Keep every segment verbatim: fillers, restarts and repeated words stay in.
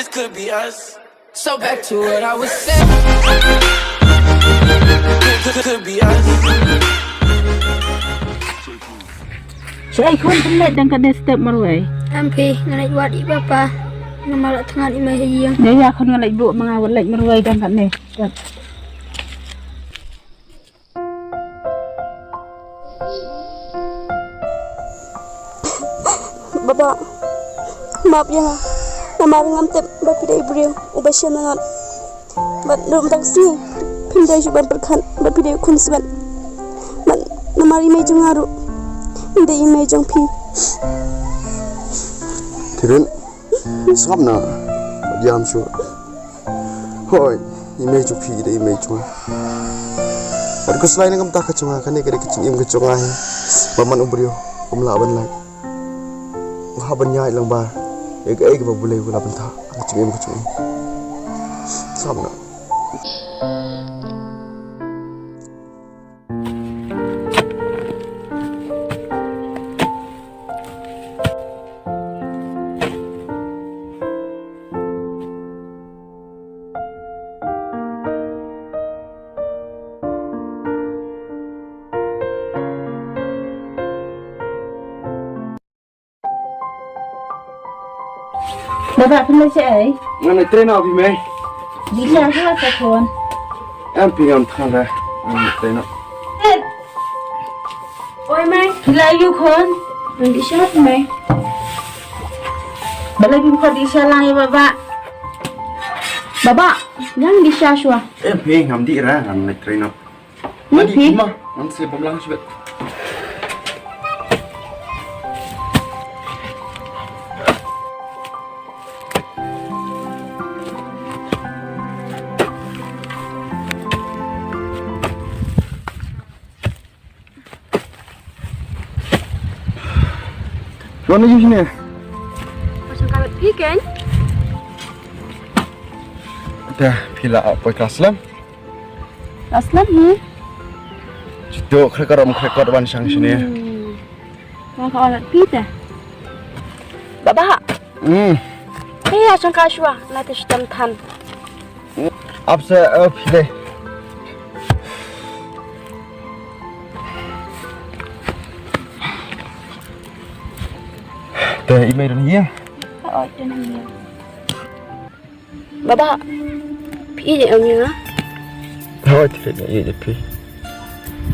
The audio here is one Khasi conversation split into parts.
This could be us. So back to what I was saying. Could, could, could be us. Sa ai khun pynlait dang katne step marwei. Em phi, nga leit wad i papa. Nga ma la thngan i mei ha ïing. Ïa ïa khun nga leit buh ma nga wat leit marwei dang katne step. Baba, map ïa nga. Namar ngam tip ba phi dei briew uba shem na ngat. Bad ruh mynta ka sngi phim dei shuh ban pyrkhat ba phi dei u khun smet. Bad namar i mei jong nga ruh, i dei i mei jong phi. Tirin, sngap na. Bad ïam shuh. Hoi, i mei jong phi i dei i mei jong nga. Bad khuslai na ka bynta ka jong nga, kane ka dei ka jingim ka jong nga hi. Ba man u briew um lah ban lait, u hap ban ïaid lang ba ïa kaei kaba U Blei u la bynta ha ka jingim ka jong nga. Sngap na. Baba, phi leit shaei? Ngan leit trei noh phi mei. Dih sha shuwa sa khun. Em phi, ngam thrang re. Ngan leit trei noh. Oi mei. Phi leit aiu khun? Ngan dih sha phi mei. Balei phim khot dih sha lang ïa baba? Baba, ngan dih sha shuwa. Em phi, ngam dih re, ngan leit trei noh. Ngan dih phi? Ma, ngan sa bam lang shibit. Wan aiu shane? Nga shong ka bad phi kein. Te phi la poi klas lem? Klas lem hi. Shu to khreh ka ram khreh kot wan shang shane. Hmm. Wan ka wan bad phi te. Baba. Hmm. Phi ïa shong ka shuwa, na te shitom than. Ap sa, eh, phi dei. Te i mei don ïa. Oi, don ïa. Baba, phi ïeit em ïa nga? Hooid, phi ïeit ïa phi.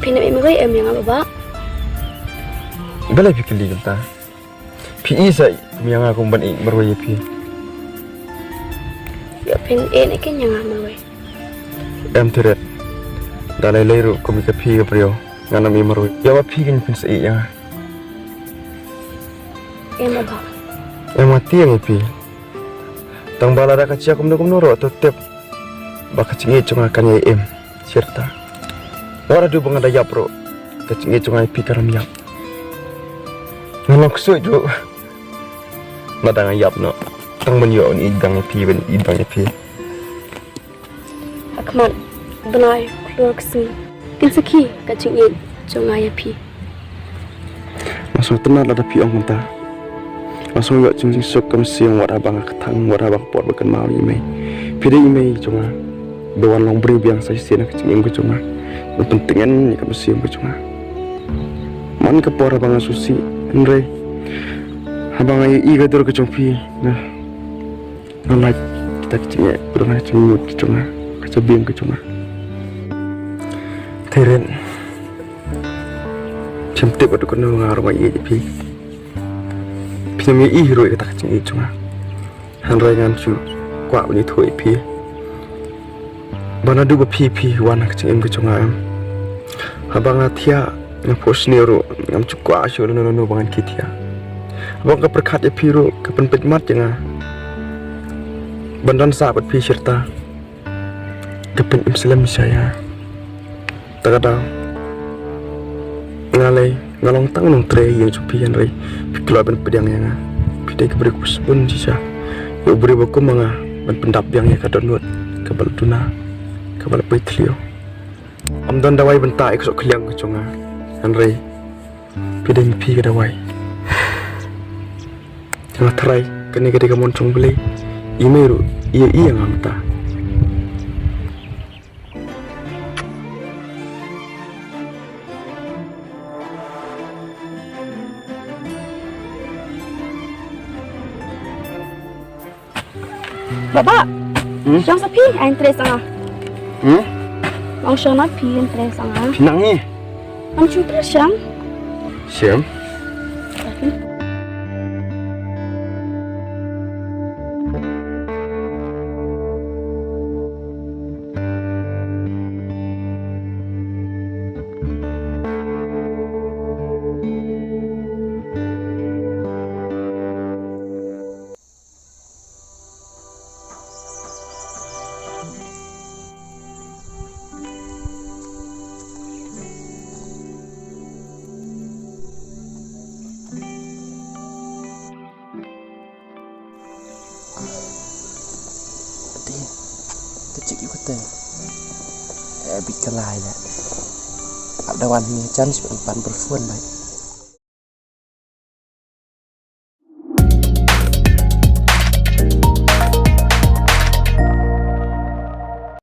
Phi nang ïeit marwei em ïa nga, Baba? Balei phi kylli kumta? Phi i sa kum ïa nga kum ban ïeit marwei ïa phi. Ïa phin ïeit ne kin ïa nga marwei? Em Tiret. Da lei lei ruh kum ïa ka phi ka briew ngan ym ïeit marwei. Ïa ma phi kin phin sa ïeit ïa nga. Em Baba. Em ma tieng ïa phi. Tang ba lada ka jia kumno kumno ruh to tip ba ka jingïeit jong nga kan ïai im. Shisha. Wat haduh ba nga da ïap ruh, ka jingïeit jong nga ïa phi kan ym ïap. Nga long ksuid ruh lada nga ïap noh. Tang ban ïoh un ïeit biang ïa phi, ban ïeit biang ïa phi. Ha khmat bnai, klur ka sngi, kin sakhi ka jingïeit jong nga ïa phi. Nga sngewtynnat lada phi ong kumta. Nga sngew ïoh jingsuk ka mynsiem wat haba nga kthang, wat haba ka por ba kynmaw ïa i mei. Phi dei i mei jong nga. Ba wan long briew biang sa shisien ha ka jingim ka jong nga. Ban pyntngen ïa ka mynsiem ka jong nga. Man ka por haba nga sngewsih, hynrei haba nga ïohi ka dur ka jong phi, nga Nga lait kita ki jingeh, pyrshah ka jingmut ka jong nga, ka jabieng ka jong nga. Tiren. Phim tip haduh katno nga ruh nga ïeit ïa phi. Phim ïohi ruh ïa kata ka jingïeit jong nga. Hynrei ngan shu kwah ban ïathuh ïa phi. Ba naduh ba phi, phi wan ha ka jingim ka jong nga em. Haba nga thiah, nga phuh sniew ruh, ngam ju kwah shuh lano lano ba ngan kit thiah. Haba nga pyrkhat ïa phi ruh, ka pynpeit mat ïa nga. Ban don sah bad phi shirta. Ka pynim slem shisha ïa nga. Ta ka daw. Nga lei, nga long tang u nongtrei ïing jong phi hynrei phi kloi ban pdiang ïa nga. Phi dei ka briew kaba sbun shisha ïa u briew ba kum ma nga ban pyndap biang ïa ka dohnud kaba la duna, kaba la poi thliew. Ym don dawai bynta ïa ka soh ka liang ka jong nga. Hynrei phi dei ma phi ka dawai. Nga tharai kane ka dei ka mon jong U Blei. I mei ruh i ïa i ïa nga mynta. Baba. Hmm? Shong sa phi, ai interest nga. Hmm? Long shong na phi interest nga. Phi nang ni? Am chu ter shang. Shem. Te, te check ïa kata. Eh, bit ka lai da. Ap da wan ni chance ban pan perfuan bai.